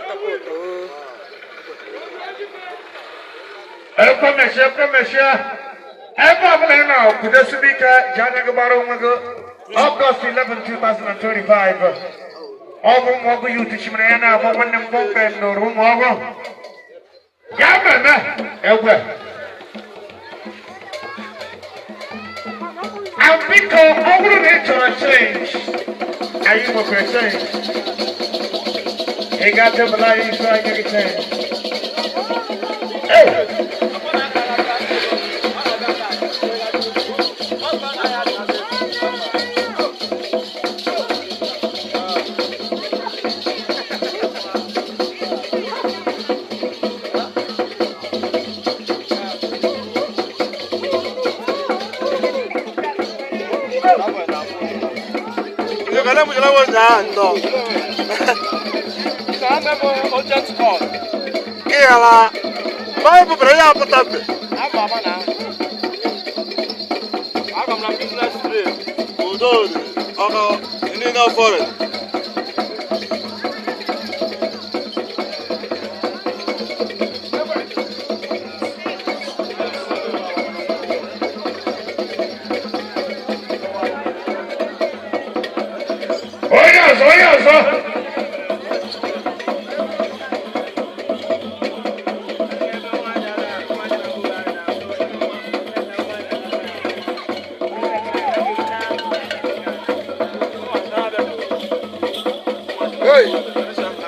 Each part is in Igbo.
ga-atọkwa ụtọ o. Ekwemechie, ekwemechie. Ebe ọbụla ị nọ, kwudosibe ike, ji anya gị gbara onwe gị. August 11, 2025. Ọ bụ Ụmụọgụ Youth chimere ya na-agba nwanne m kpọmkwem n'ụrụ Ụmụọgụ. Ya mmemme egwe. And biko, ọ bụrụ na ị chọrọ change, anyị nwekwara change. Ị ga tebụl anyị ife anyị gị change. Hey! Ịghara Baịbụl bere ya apụta mbe. Aga m na business trip. Udo dị ọkọ ndị nọ foreign. Onye ọzọ, onye ọzọ.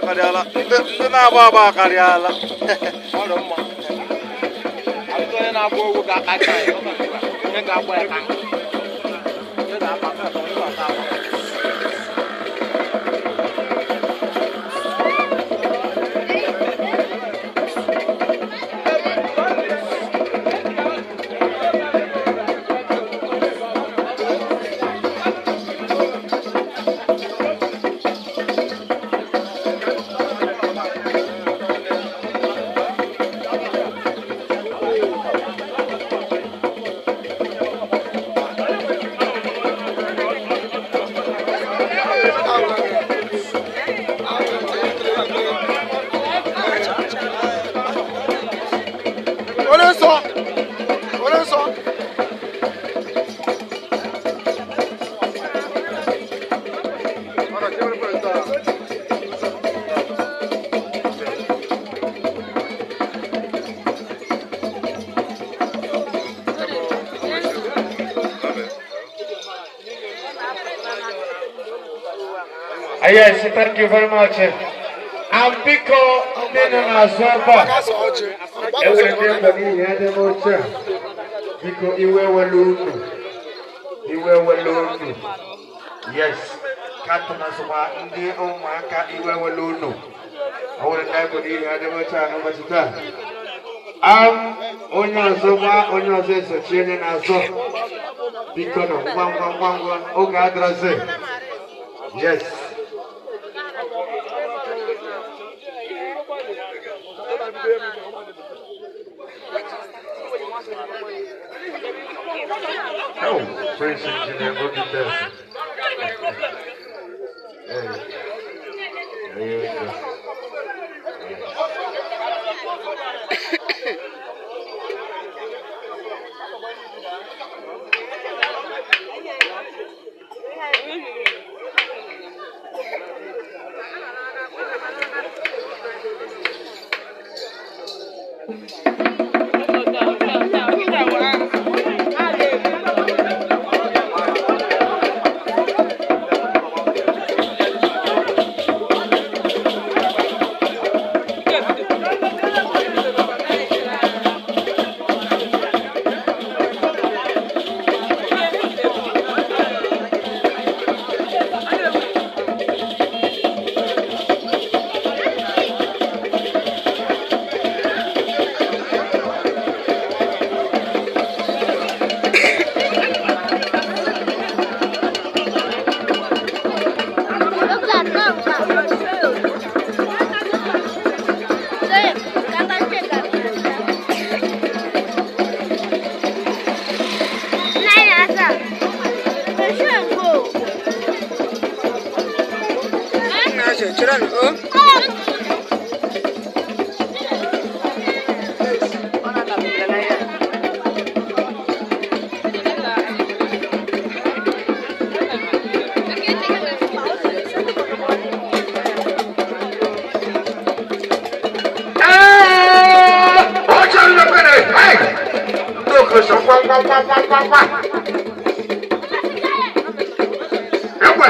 Akarịala ndị na-agba agba akarịala. Ọ dị mma. Ọtụtụ onye na-agba owu ga-akacha ya. Onye ga-agba ya ka nkụ. Onye ga-agba ka nkụ, onye ga-ata agba. Onye nsọ, onye nsọ. Yes, thank you very much. And biko, ndị nọ n'azụ ebe a, enwere ndị mba n'ihi adị n'oche a. Biko, iwe welu unu. Iwe welu unu. Yes, katụmasịkwa ndị ụmụaka, iwe welu unu. O nwere ndị bụ n'ihi adị n'oche a n'ụbọchị taa. Onye ọzọ gba, onye ọzọ esochi onye na-azọ. Biko nọ, ngwa ngwa ngwa ngwa, oge adịrọzi. Yes. Oh, Prince Engineer Boogie Test. Hey. There you go. Yes. Nna, chere o. kwa kwa kwa kwa kwa. Ekwe.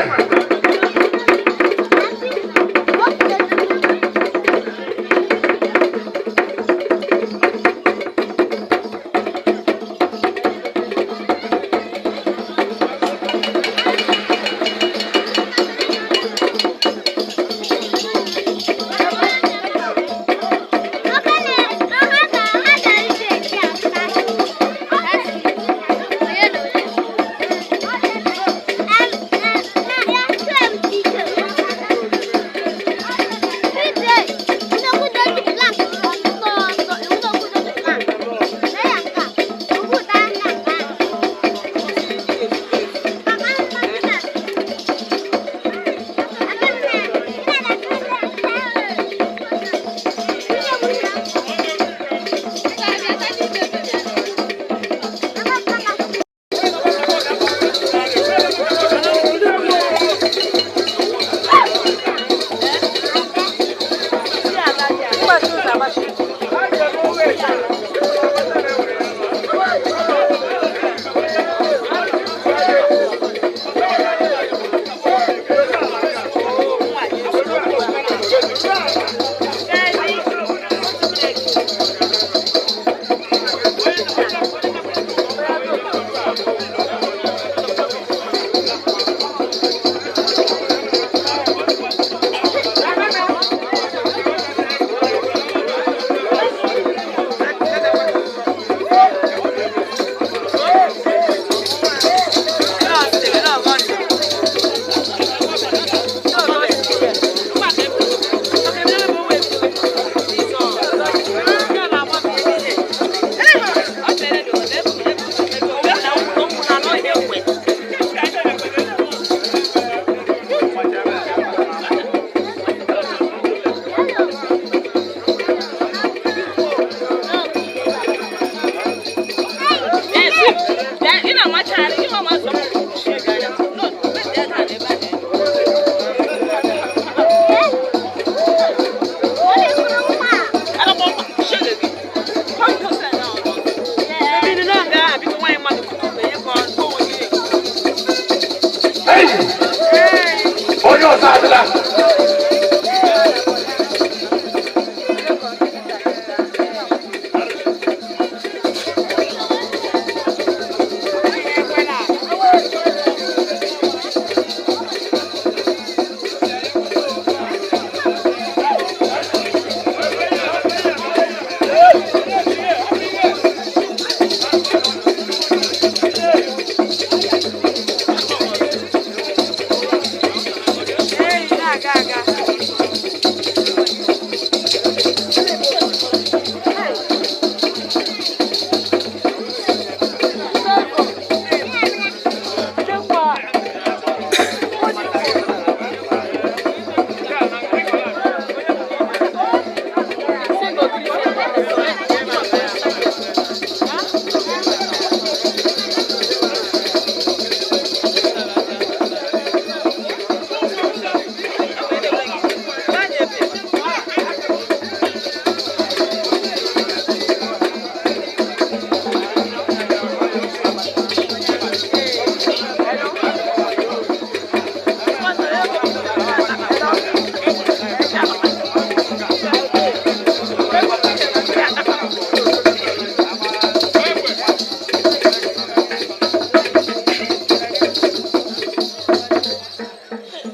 Onye ọzọ adịla.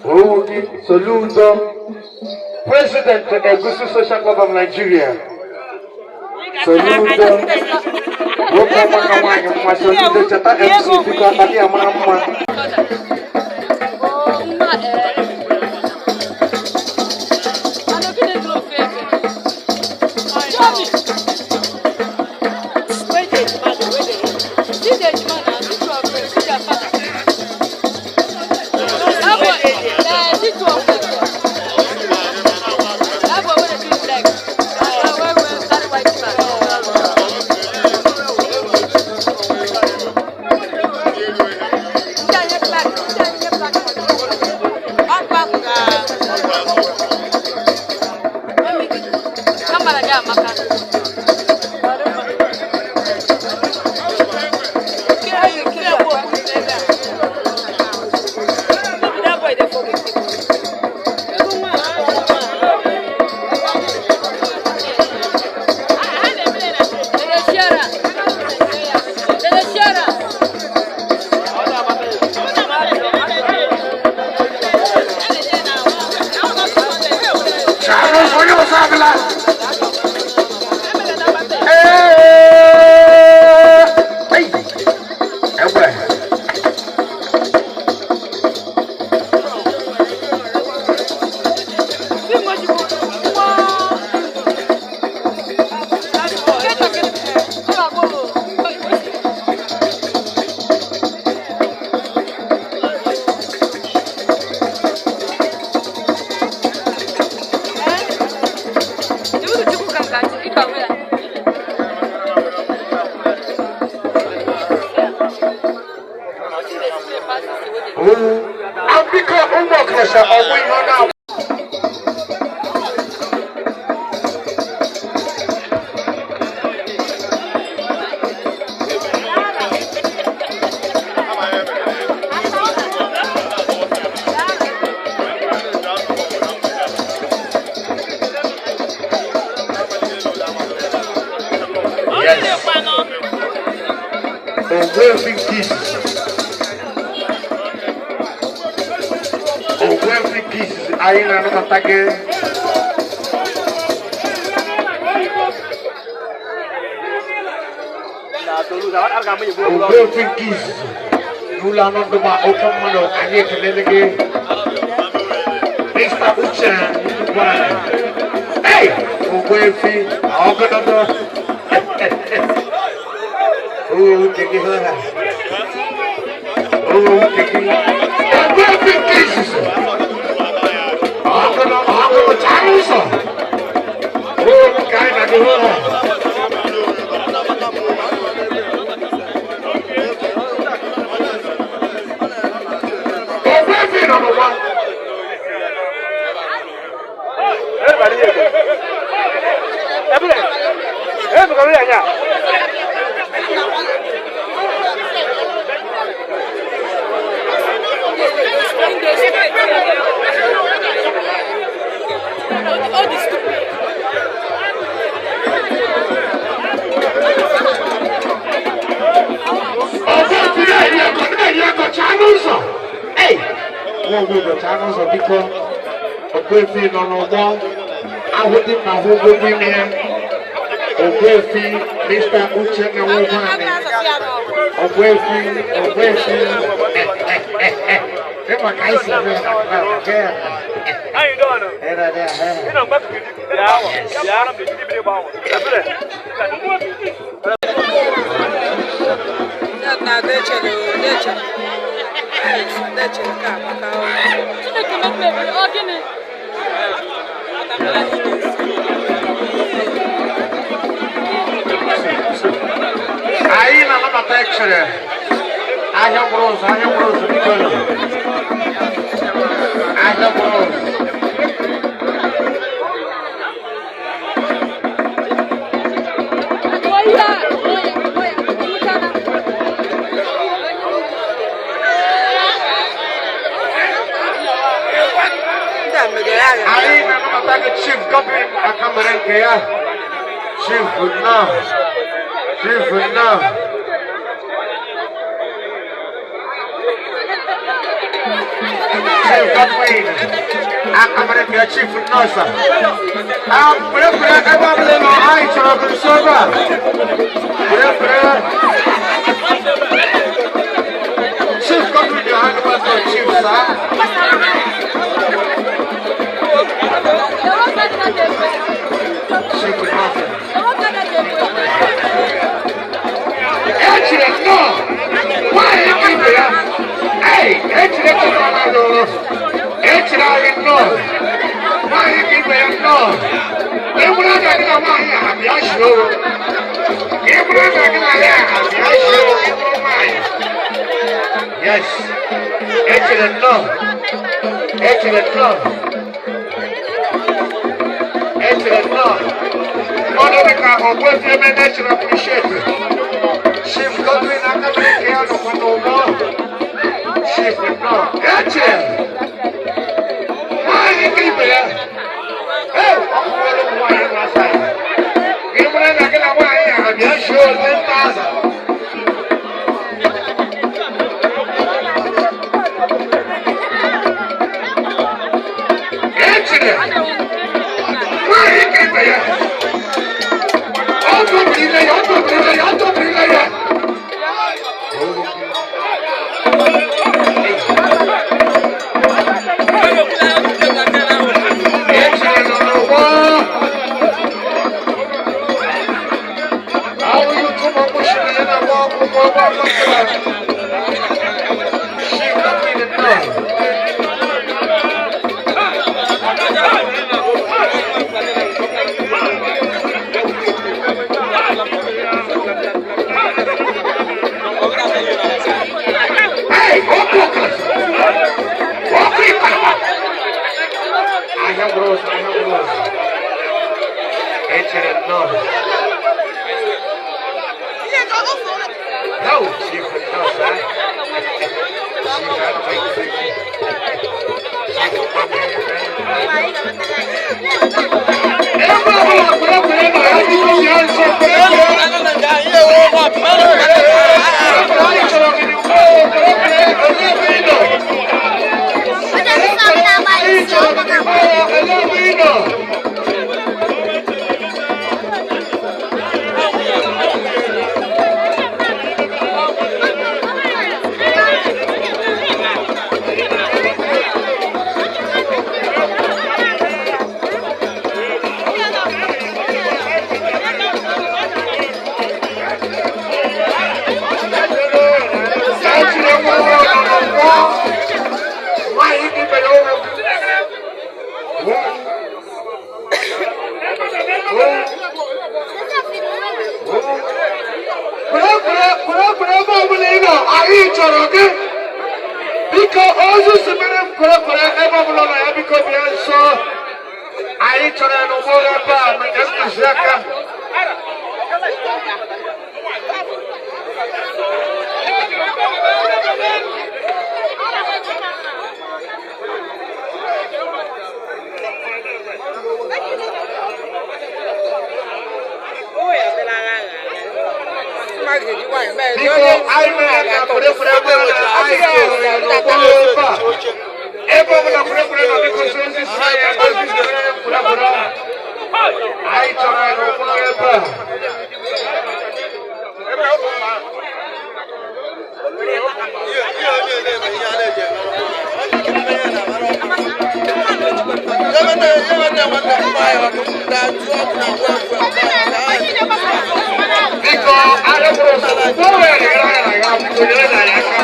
Owugi Soludo, President Egusi Social Club of Nigeria. Soludo, nwoke ọma ka nwaanyị mma. Soludo cheta MC, biko, akpati ya mara mma. Black. Chaa n'ụzọ, onye ọzọ abịala. Ee! Ei! Egbe. Biko, ụmụ ọkọchị ọgwụ ihe ọ na-agwụ. Yes. Ogbuefi Peace. Ogbuefi Peace, anyị na-anabata gị. Ogbuefi Peace n'ụlọ anọ ndụ ma oke mmadụ, anyị ekelele gị. Mr. Uche Ngwara. Hey! Ogbuefi, ọgọdọdọ. Oh, take it home. Oh, take it. Ogbuefi Peace. Ọgọdọ, ọgọdọ, chaa n'ụzọ. Oh, ka anyị na-agụ hụ. Ogbuefi nọ n'ụwa. Ogbuefi na-eri ego, na-eri ego, chaa n'ụzọ. Ei! Nwa ogbuefi, chaa n'ụzọ, biko. Ogbuefi nọ n'ụgbọ. Ahụ dị mma, ahụ gbogbo ime ya. Ogbuefi, Mr. Uchenna Nwụgwani. Ogbuefi, Ogbuefi. Ịma ka anyị si eme ya na club, nke ya. How you doing? Ere dị ahụ. You know, back to yeah, yeah, I'm the Chineke mekpebiri ọ gịnị? Anyị na-anabata echere ahịa mkpụrụ ụzọ, ahịa mkpụrụ ụzọ, biko nụ. Ahịa mkpụrụ ụzọ. Oya, oya, oya, nwụchana. Anyị na-anabata gị, Chief Godwin Akamere nke ya. Chief nnọọ. Chief nnọọ. Chief Godwin Akamere nke ya, Chief nnọọ sir. Ah, pere pere ebe ọbụla ị nọ, anyị chọrọ gị nso ebe a. Pere pere. Chief Godwin, your hand was on Chief, sir. Chief nnọọ. Echire nnọọ. Nwaanyị ka ibe ya. Ei, echire chọrọ n'ụlọ. Echire anyị nnọọ. Nwaanyị ka ibe ya nnọọ. Ịmụrụ anya gị na nwaanyị a bịa shie owo. Ịmụrụ anya gị na ya a bịa shie owo, ịmụrụ nwaanyị. Yes. Echire nnọọ. Echire nnọọ. Echire nnọọ. Mmadụ dị ka Ogbuefi Emene echire appreciate. Chief Godwin Akamere nke ya nọkwa n'ụgbọ. Chief nnọọ. Echire. Nwaanyị ka ibe ya. Ee, ọ bụrụ ụmụ nwaanyị na-asa ya. Ị mara na gị na nwaanyị a bịa shie 10,000. Echire. ibe ya. Ọ tọbiri ile ya, ọ tọbiri ile ya, ọ tọbiri ile ya. Echere nọ n'ụgbọ. Ahụ ya ụtụ ma mkpuchiri ya na-agba akwụkwọ ọgba akwụkwọ. Shi kapịrị nnọọ. Hey, ọkụ ọkụ! Ọkụ ịkpakpa! Ahịa gwụrụ ọzọ, ahịa gwụrụ ọzọ. Echere nnọọ. No, chief, no, sir. Chief, I don't make Ebe ọbụla kwere nọ ya, biko bịa nso kwere kwere. Kwere anyị chọrọ gị n'ugbo, kwere kwere, olee ebe ị nọ? Kwere kwere, anyị chọrọ gị n'ugbo, olee ebe ị nọ? Echere nwa nwa nọ n'ụgbọ. Nwaanyị dị ibe ya ụgwọ. Kwere kwere kwere kwere ebe ọbụla ị nọ, anyị chọrọ gị. Biko ozu simere m kwere kwere ebe ọbụla ọ nọ ya, biko bịa nso. Anyị chọrọ ya n'ụgbọ ebe a maka ntụziaka. Biko anyị mere ka kwere kwere ebe ọbụla anyị chọrọ ya n'ụgbọ ebe a. Ebe ọbụla kwere kwere nọ, biko so ozi si ya ozi simere m kwere kwere. Anyị chọrọ ya n'ụgbọ ebe a. Biko arịpụrụ ugbo were nyere anyị aka, biko nyere anyị aka.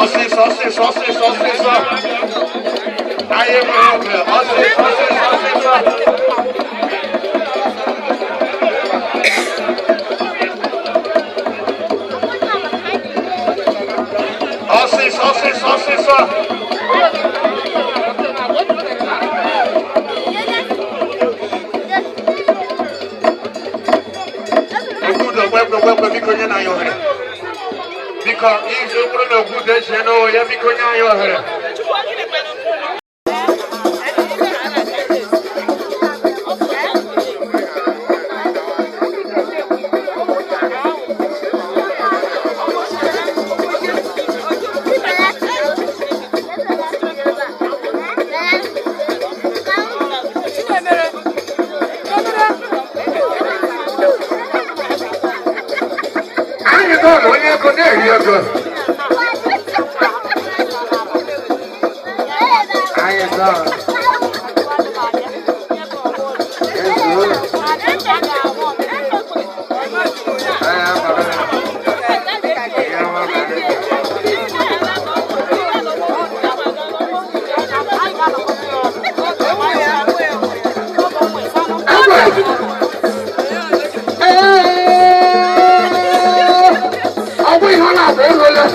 Ọsịsọ, ọsịsọ, ọsịsọ, ọsịsọ. Anyị enweghị oge. Ọsịsọ, ọsịsọ, ọsịsọ. Ọsịsọ, ọsịsọ, ọsịsọ. Okwudo gbegbe gbegbe, biko nye na anyị ohere. Biko izu bụrụ na okwudo echie n'owe ya, biko nye anyị ohere. Anyị bọọlụ onye ego na-eri ego. Anyị bọọlụ. Ezuo. Anyị agbara ya. Ya nwa bara. Egbe! Ee! Ọ bụ ihe ọ na-abụ erule.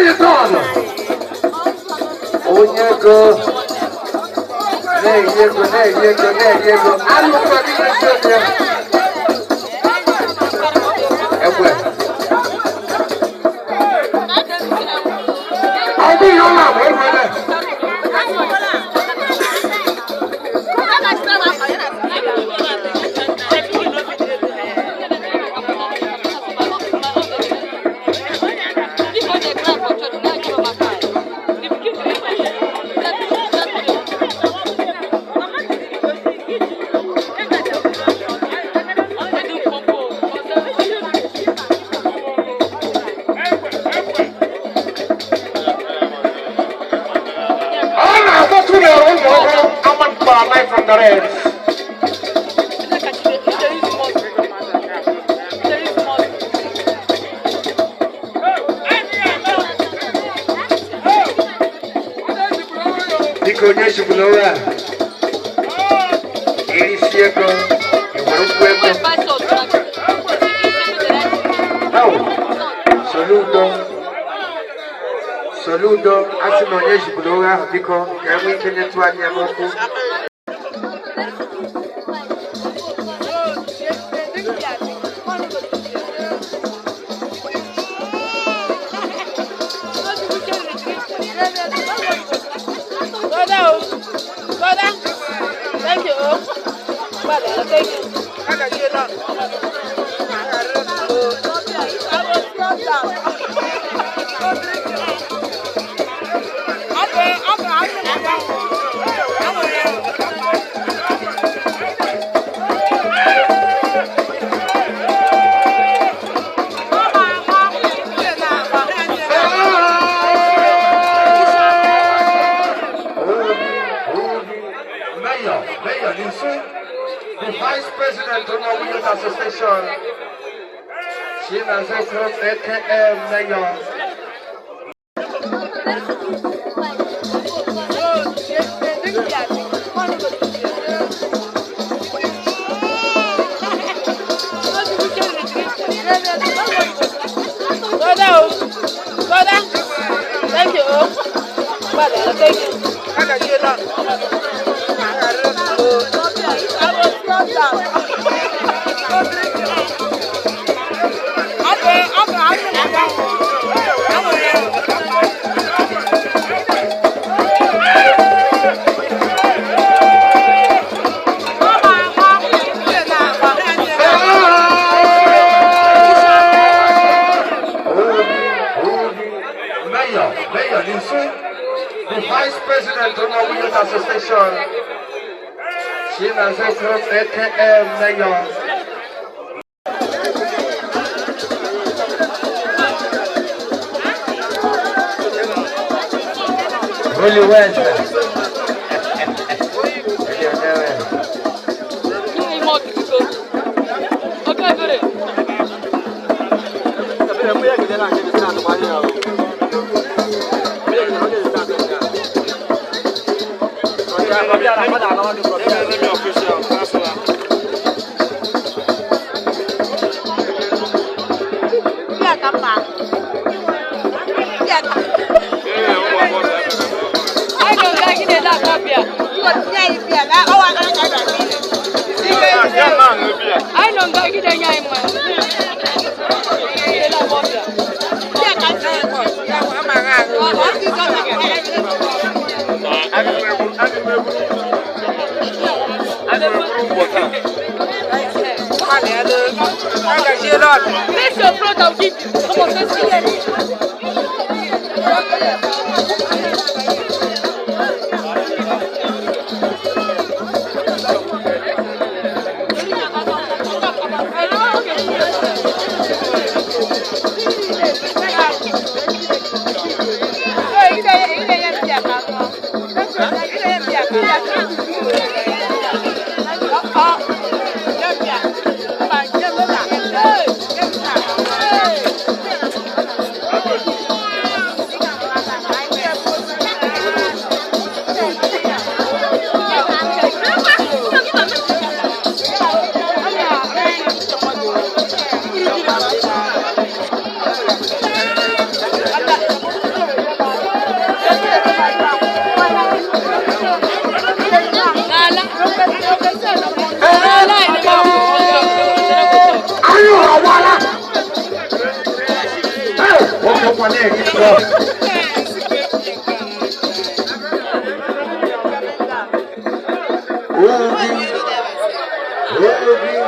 Ifeanyi Don onye ego na-enye ego na-enye ego na-enye ego alụkwa gị na-esi onye egbe ọ bụghị ụlọ agba egbele. Ọ na-akpọtụ na ụmụ ọhụrụ Amakpa life and direct. Biko onye jikwula ụra a. Irisi ego, enwere ukwu ego. Now, Soludo, Soludo, asị na onye jikwula ụra ahụ biko ka e nwee ike nyetụ anyị ya n'ụkwụ. Brother, oh. Brother, thank you. Oh. Brother, thank you. I was not down. Mayor, Mayor Nisu, the Vice President of the Youth Association, Chinazo Club, aka Mayor. Brother, oh. Brother, thank you. Oh. Brother, thank you. I was not down. Mayor, Mayor Nisu, the Vice President of the Youth Association, Chinazo Club, aka Mayor. Holy Wednesday. Face your front, I'll give you. Come on, face your. Hey! Na-eri ego. Ogi, ogi, ogi.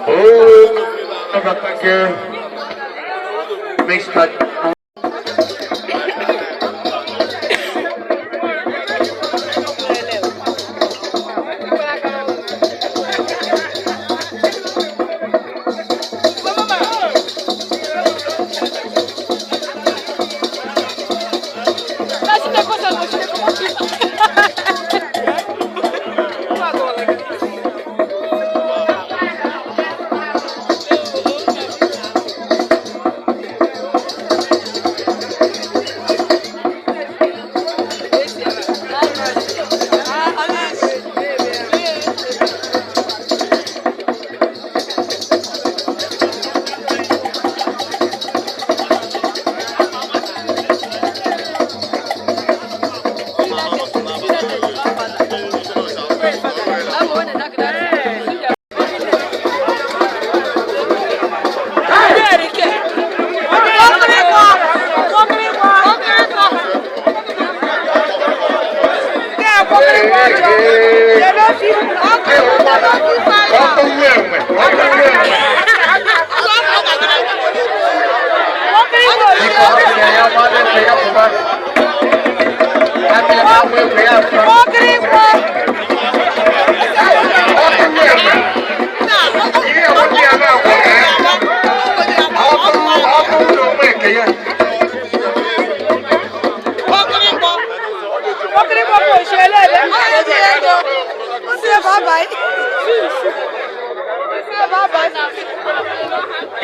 Oh, thank you. Mr.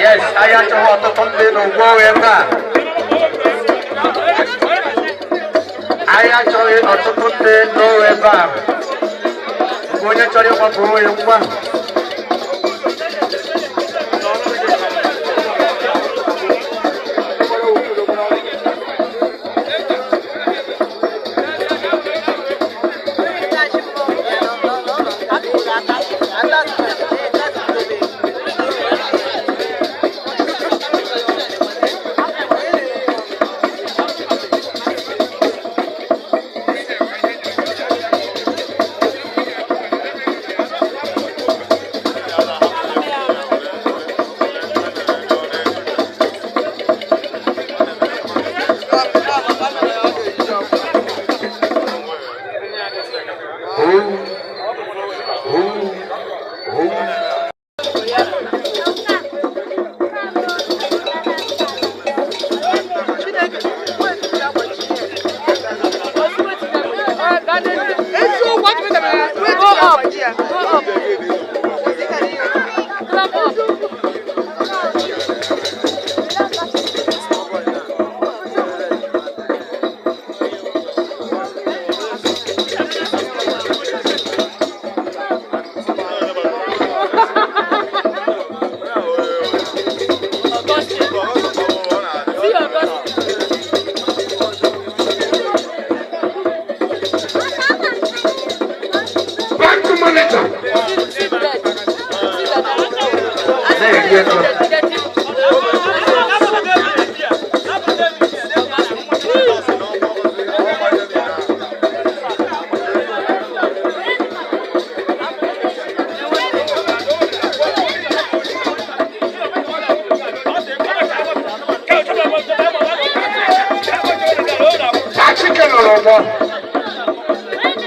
Yes, anyị achọghị ọtụtụ ndị n'ugbo ebe a. Anyị achọghị ọtụtụ ndị n'ụwa ebe a. Mgbe onye chọrọ ịgbapụ onwe ya ngwa.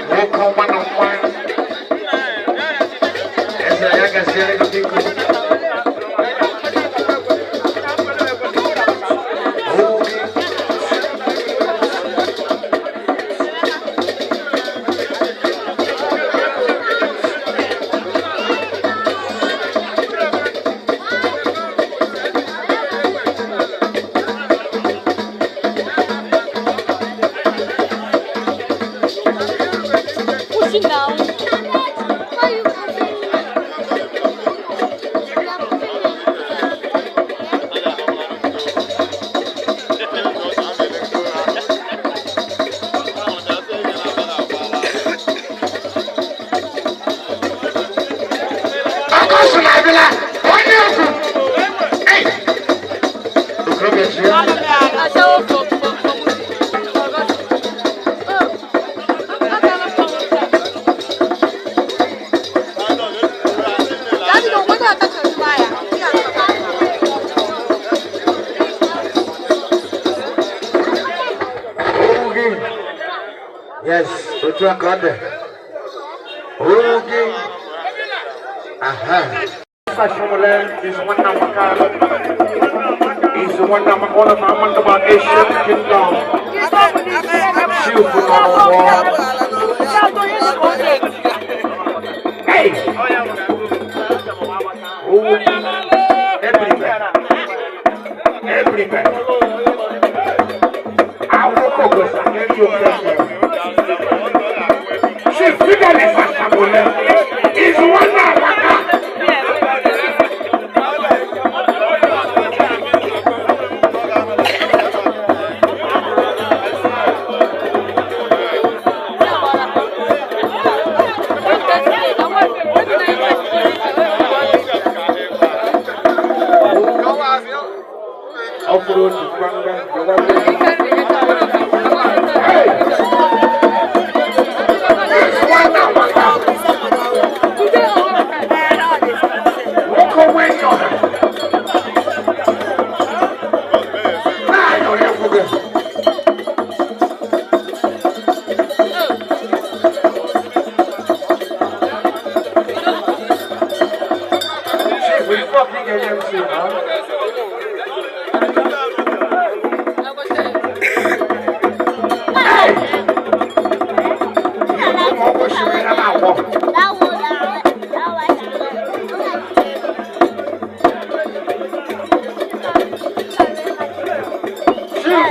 Nwoke ọma na nwa. Eze ya gaziere gị, biko. Otu a ka ọ dị. Oge. Aha. Sashomole is one Namaka. Is one Namaka, one of Amandaba Asian Kingdom. Chief of Hey! Oh, everywhere. Everywhere. I will focus on you. Chief Fidelis Ashamole is one Namaka. Hey! It's one Namaka. Walk away, your Chief, we fucking get MC, huh? Hey! You come over, she ran out. Chief,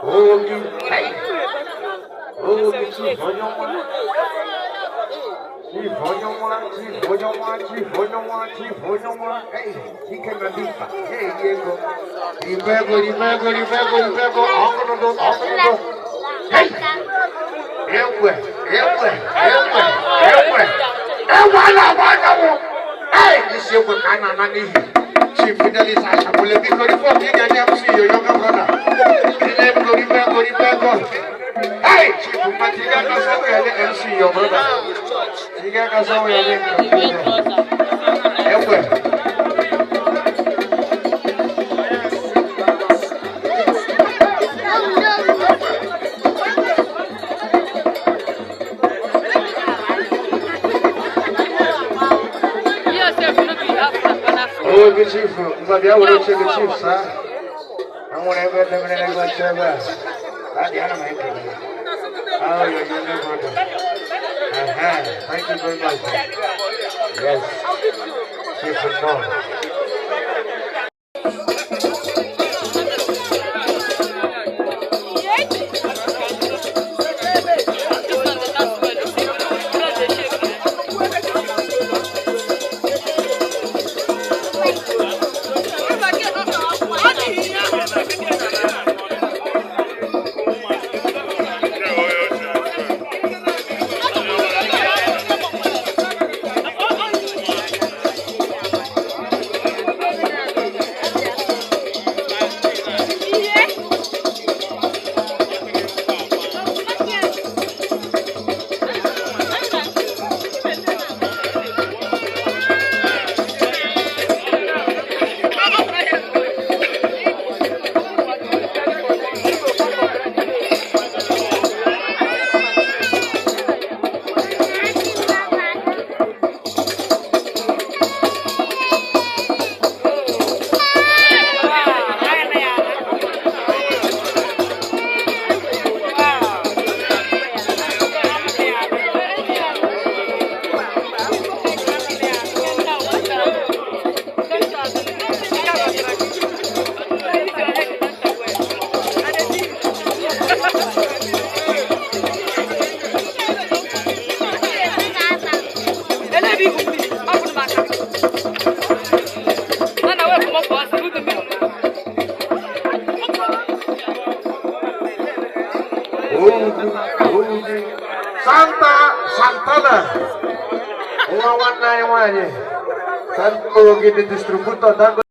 Oh, you, hey. Oh, Chief, Chief, Chief, Chief, Chief, hey, he came and beat. Hey, Diego. Libego, Libego, Libego, Libego, Uncle, hey! Ewe, Ewe, Ewe, Ewe, Ewe, hey! This is what I'm not Chief Fidelis Ashamole, because if you get MC, your younger brother. Libego, Libego, Libego. Hey! Chief Matiga Kasawe, MC, your brother. Tiga Kasawe, Ewe. Oh, good chief. Ngabia were check the chief, sir. I want ever never never never. Oh, your younger brother. Thank you very much. Yes. Chief no. Santa Santana 1191 Santa Ogini distributor Dangote.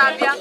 na-abịa.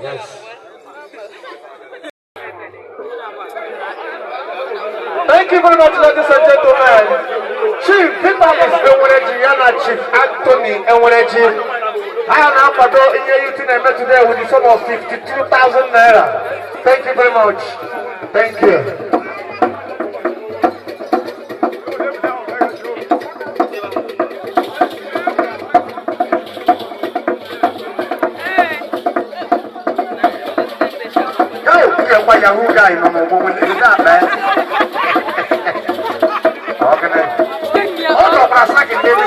Yes. Thank you very much, ladies and gentlemen. Chief Vitalis Enwereji ya na Chief Anthony Enwereji. Ha na-akwado ihe youth na-eme today with the sum of 52,000 naira. Thank you very much. Thank you. Go, Yahoo guy, no more woman is that man. Okay. Hold up a second, baby.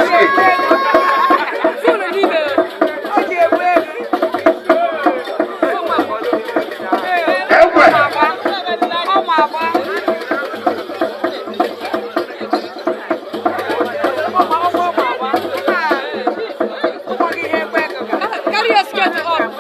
Carry your skirt up.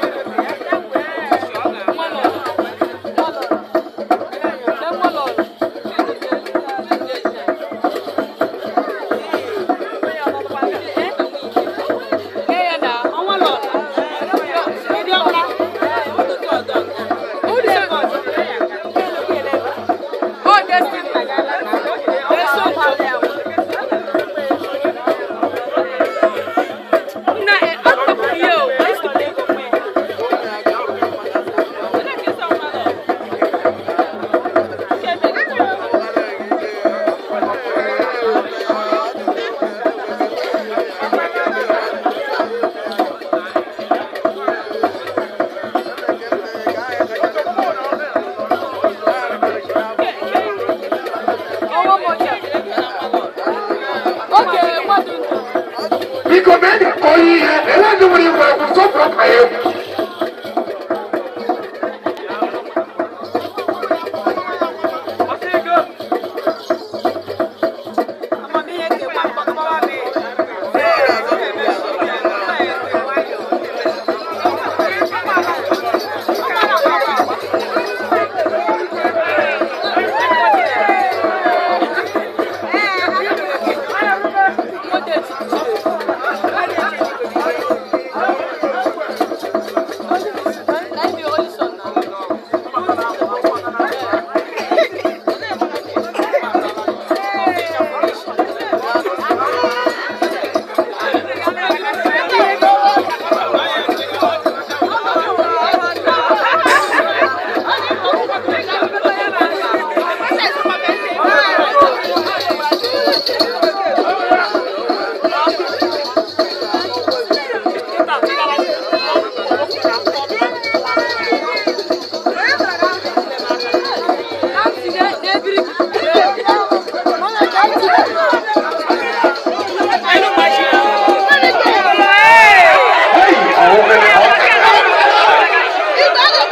Biko mee ka onye ihe ele ndị nwere igwe egwu sọpụrụ ka ya egwu.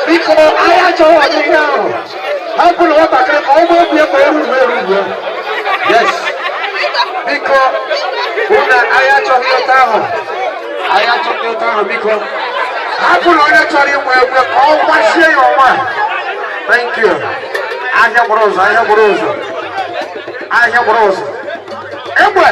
Biko ahịa chọrọ ọdịghị ahụ hapụrụ nwatakịrị ka ọ gbaa obi ka eru eru. Yes. Biko hụ na ahịa chọghị ụtọ ahụ, ahịa chọghị ụtọ ahụ. Biko hapụrụ onye chọrọ inwe egwu ka ọ gbasie ya ọnwa. Thank you. Ahịa gbara ụzọ, ahịa gbara ụzọ, ahịa gbara ụzọ, egbe.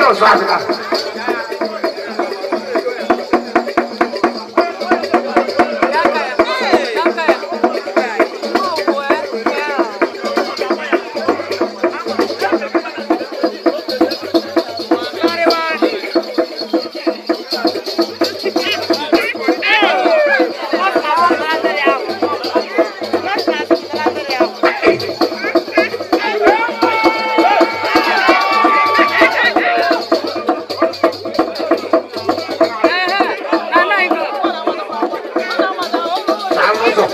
Ọzọ adịla. Saa n'ụzọ.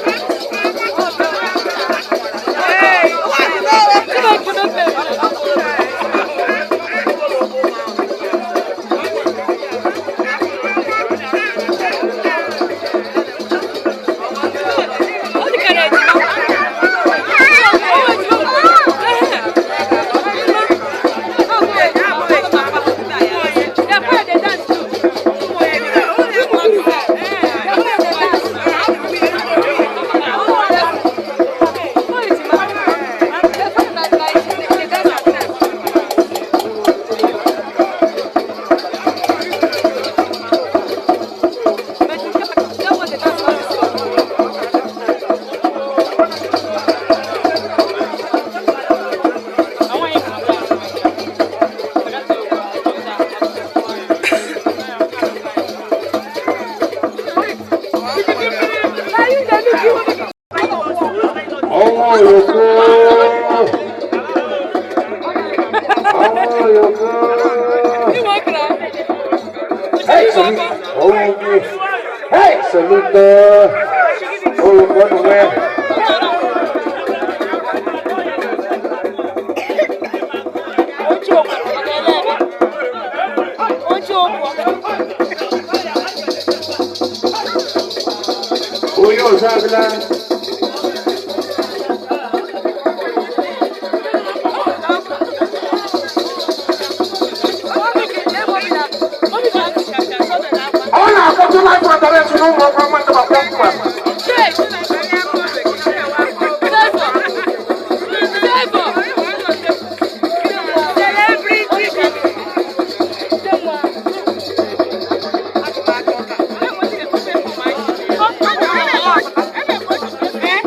Ọnwa oyoko. Ọnwa oyoko. Hey, salute. Ọnwa oyoko. Hey, salute. Oyoko nwe. Onye ọzọ adịla. Ọ na-akpọtụ life address n'ụmụ ọkwa mmadụ ma kpọmkwem.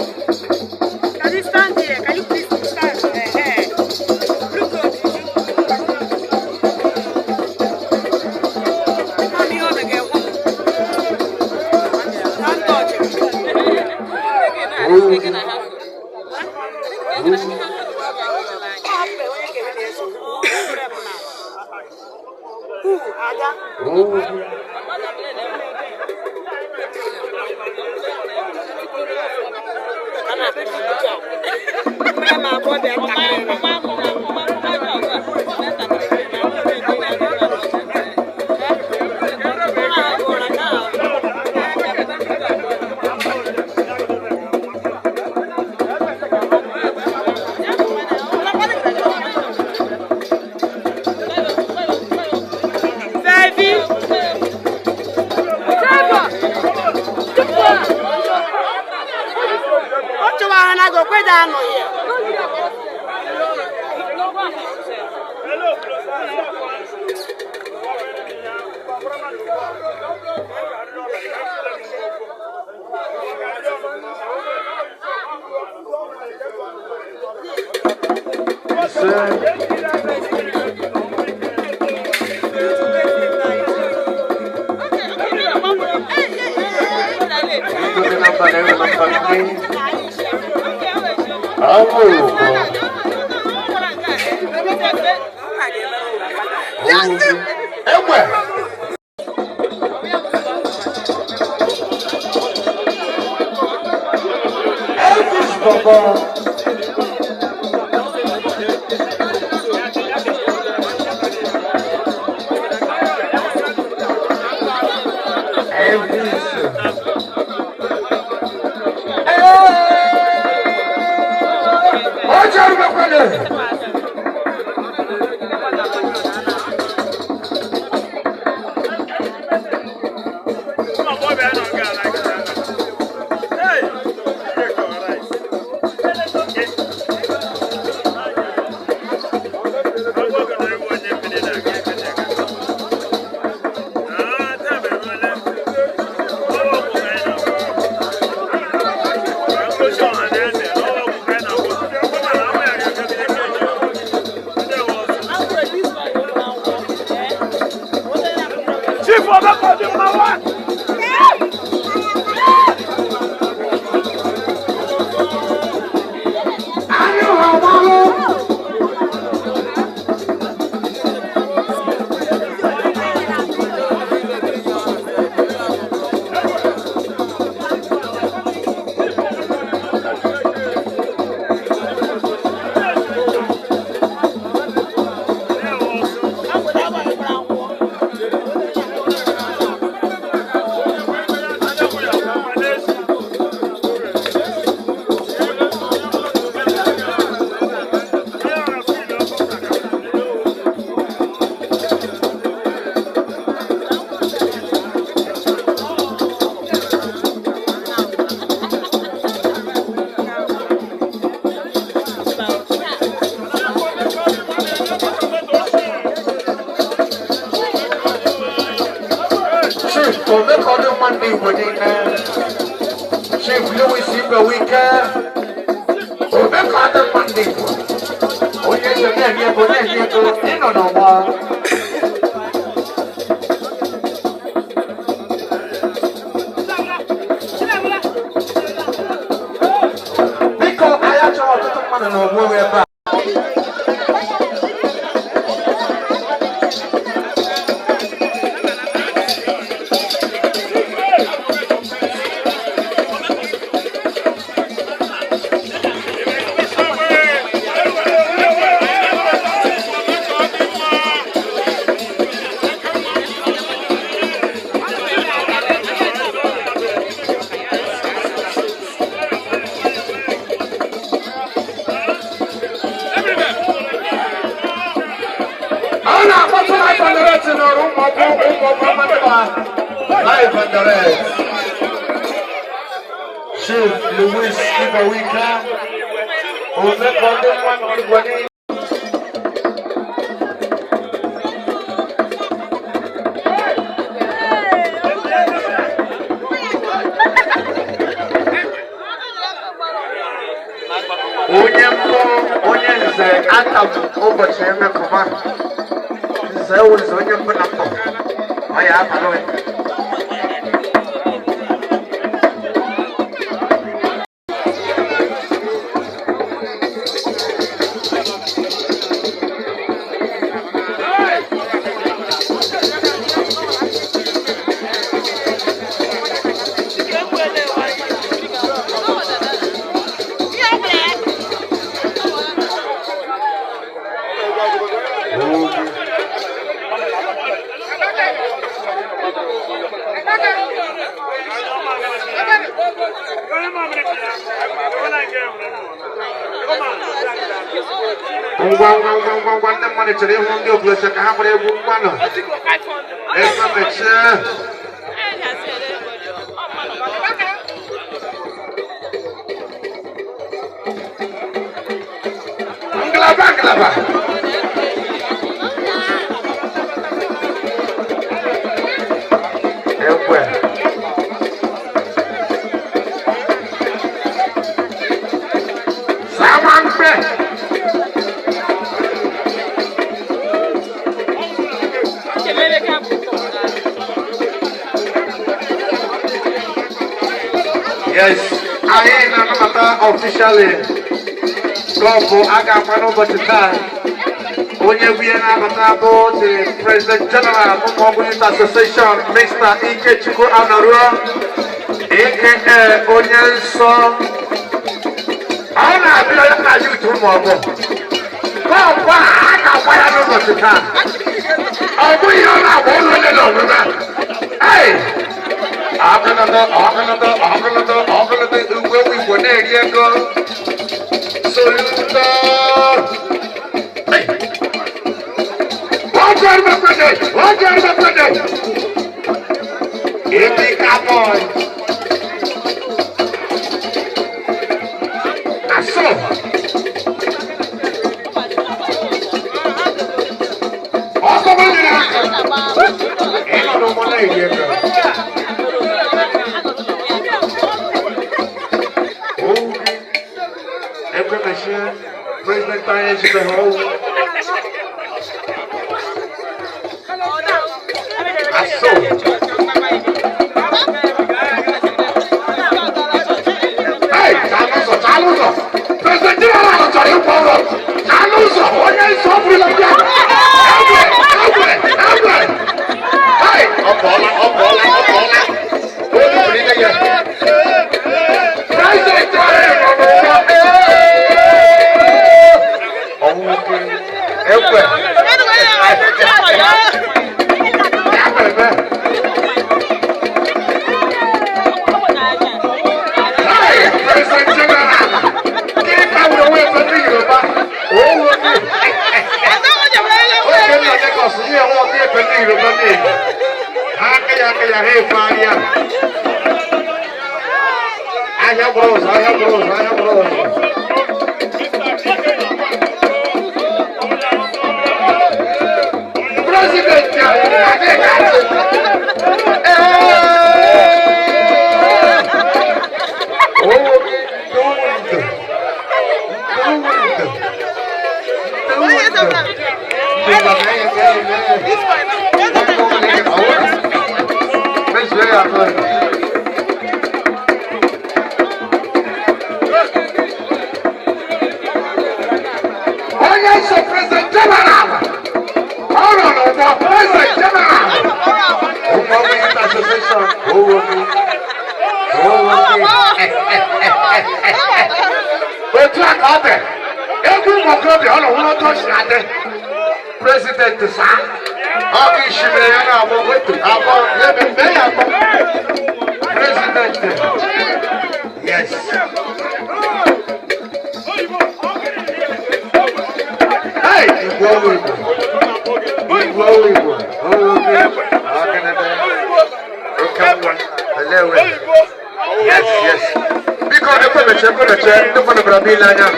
Can you stand here? Can you please stand? Look good. Mommy, on again. Don't touch it. Who? Ada? Ọ chụwa ha na gokweda anọ ya. Ise. Biko dị na mba na-enwe na mba ndị. Ọnwa oyoko. Egbe. Elvis Baba. Elvis. Ọjọ́ ìgbàgbọ́lẹ̀. Chief Louis Ibewike, Omekọdị mma ndị Igbo, onye eze na-eri ego na-eri ego ịnọ n'ọgbọ. Biko, anyị achọghị ọtụtụ mmadụ n'ọgbọ ebe a. Live and direct. Chief Louis Ibewike, Omekọdị mma ndị Igbo niile. Onye mbụ onye nze akamụ ụbọchị emekọba nze wụze onye mbụ na mbụ ọ ya abalị. Ngwa ngwa ngwa ngwa ngwa ndị mmadụ chọrọ ịhụ ndị okolocha ka ha gbara egwu ngwanụ ebe mechie. Ngalaba ngalaba ekwe sama mkpe. Yes, anyị na-anabata officially kọpụ a ga-agba n'ụbọchị taa. Onye bụ ihe na-abata bụ the President General Ụmụọgwụ Youth Association, Mr. Ikechukwu Anoruo, aka onye nsọ. Ọ na-abịa ya na youth Ụmụọgwụ. Kọpụ a ga-agba ya n'ụbọchị taa. Ọ bụghị ọ na-agba ụlọ ole na omume. Hey! Ọkụnụtụ ọkụnụtụ ọkụnụtụ ọkụnụtụ ugwu Igbo na-eri ego. Soluto. Ebi boy. Na so. Ọkọ bá nyere aka. Ịnọ n'ụgbọ na-eri ego. President anyị ejibeghị ọwụ. Aso. Hey, chaa n'ụzọ, chaa n'ụzọ. President General chọrọ ịkwọ ụlọ. Chaa n'ụzọ, onye nsọ bụrụla ndị ahụ. Egbe, egbe, egbe. Hey, ọ pụọla, ọ pụọla, ọ pụọla. O dupụrụ ime ya. President anyị nọ n'ụgbọ. Ee! Ọnwụ nwoke. Egbe. Ya mere eme. Hey, President General. Gịnị ka wụrụ onwe efe ndị Yoruba? O nwoke. Oge nna Lagos, ihe nwa ọkụ efe ndị Yoruba niile. Aka ya aka ya ha efe ahịa. Ahịa gbara ụzọ, ahịa gbara ụzọ, ahịa gbara ụzọ. President anyị adịghị achị. Ee! Oge ndụ ndụ ndụ ndụ ndụ ndụ. Mezuo ya atọ. Onye nsọ President General. Ọ nọ n'ụgbọ President General. Ụmụ ọrụ Youth Association. Owo mi. Owo mi. Otu a ka ọ dị. Egwu ụmụ okorobịa ọ nọ nwụrụ otu o si adị. President saa. Ọ ga ishimere ya na-agbọ wetu agbọ ya eme mee ya agbọ. President. Yes. Hey, Igwe ọrụ Igbo. Igwe ọrụ Igbo. Owo mi. Ọgịnịdị. Oke nwa. Elewe. Yes. Biko ekwemeche ekwemeche ndị mmadụ bịara bịa ile anya.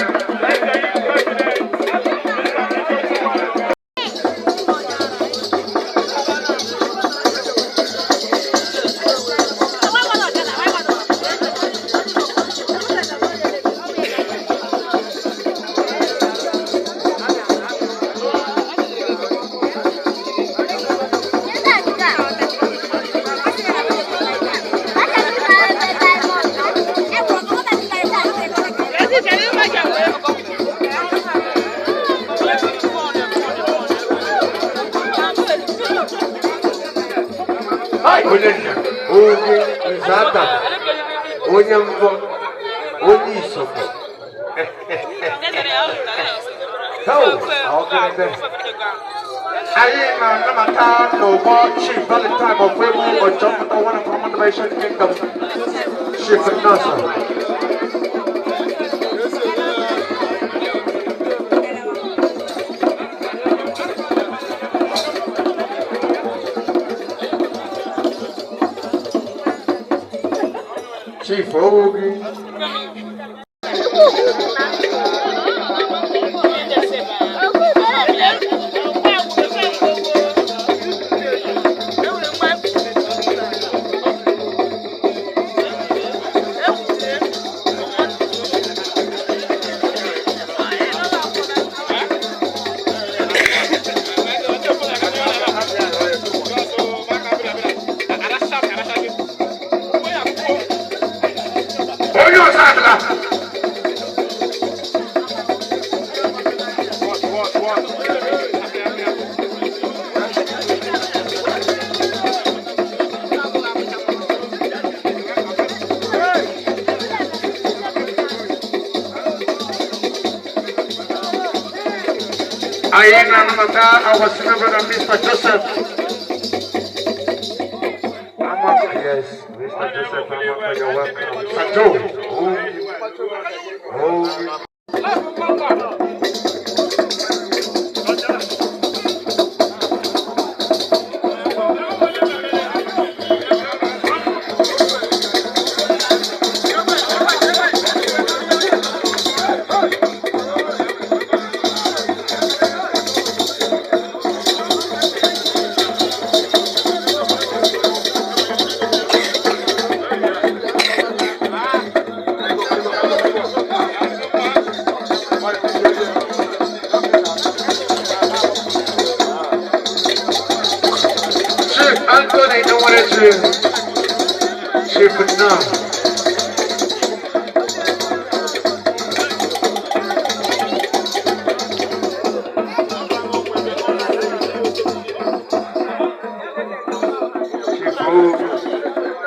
Onye nna, onye nzata, onye mbọ, onye isogbo. Ọgịnịdị. Anyị na-anabata n'ụgbọ Chief Valentine Okwegbu Ọjọpụta one of Motivation Kingdom. Chief Nọọsụ. Chief Owogi. Onye ọzọ adịla. Anyị na-anabata our senior brother Mr. Joseph. Amaka, yes, Mr. Joseph Amaka, you're welcome. Sajo. Oh, oh. Anthony Enwerechi. Chief nnọọ. Chief o.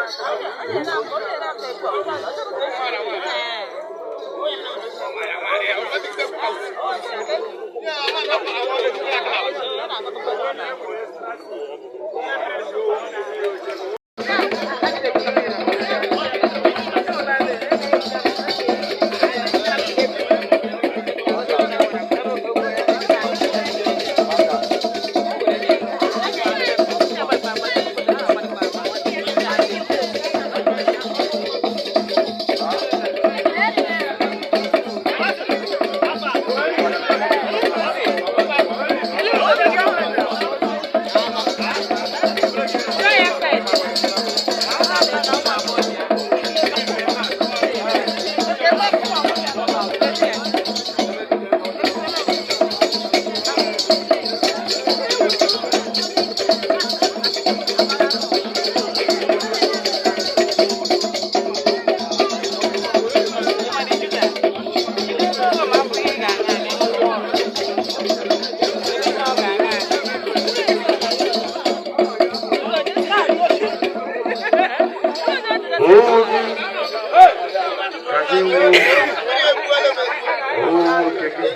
Oge ka gị nwụọ. Oge gị.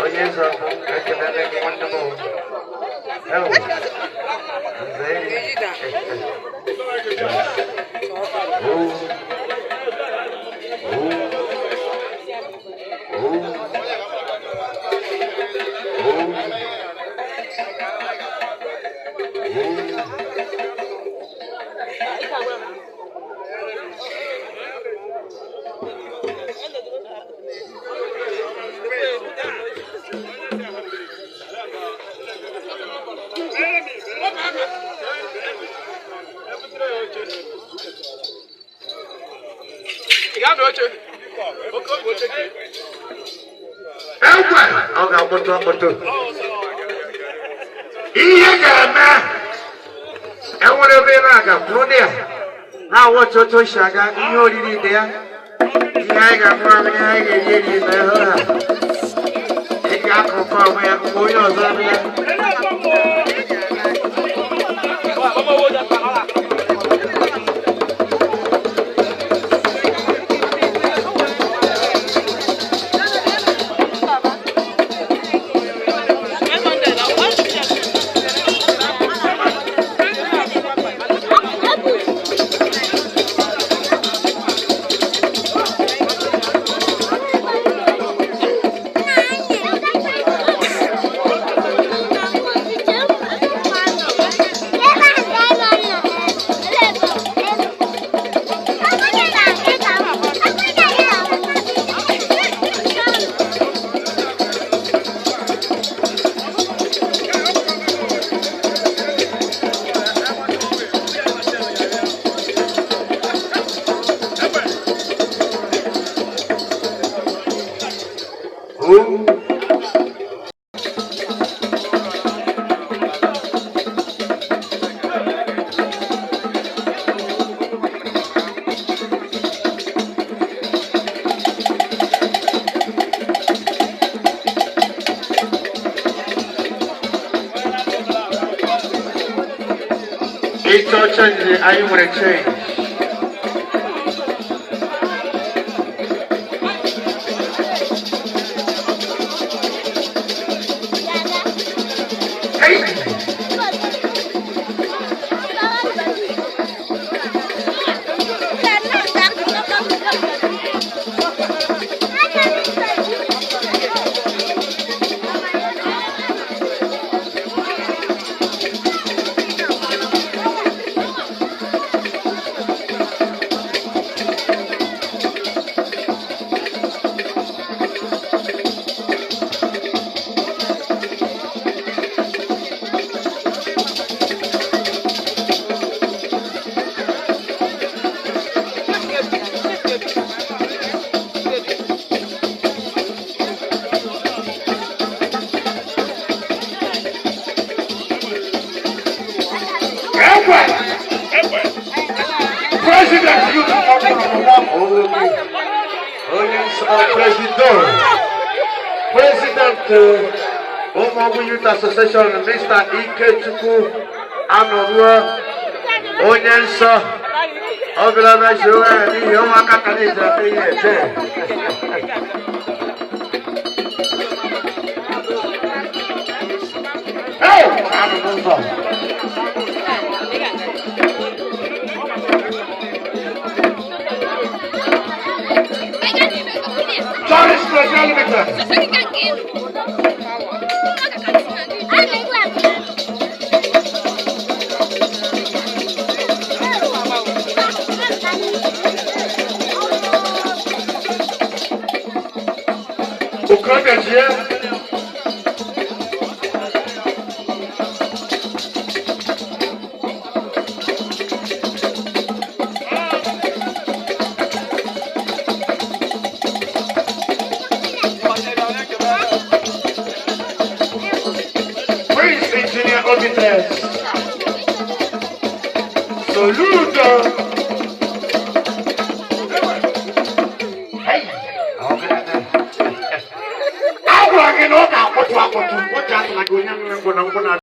Onye nzọ, ekelele gị nwanne m. Ewu. Nze. Oh. Oh. Oh. Oh. Oh. Egwe ọ ga-akpọtụ akpọtụ. Ihe ga-eme enwere ebe ị na-aga kwụrụ dị ya na-awọchi otu o si aga. Ihe oriri dị ya, ihe anyị ga-aṅụ aṅụ, ihe anyị ga-eri eri na ihe ha ị ga-akụkọ onwe ya mgbe onye ọzọ abịa. Oh. Ịchọ change, anyị nwere change. Hey! President Youth Ọmụmụ onye nsọ President President Ụmụọgwụ Youth Association, Mr. Ikechukwu Anọruo, onye nsọ ọ bịara mechie onwe ya n'ihi ụmụaka ka na-eji eme ihe ede. Hey! Anụ n'ụzọ. Tourist Nigeria Limited. Okorobịa jie. Prince Engineer Obites. Soludo. Hey! Agwara gị na ọ ga-akpọtụ akpọtụ, ụjọ atụla gị onye nwere ngwụ na ngwụ na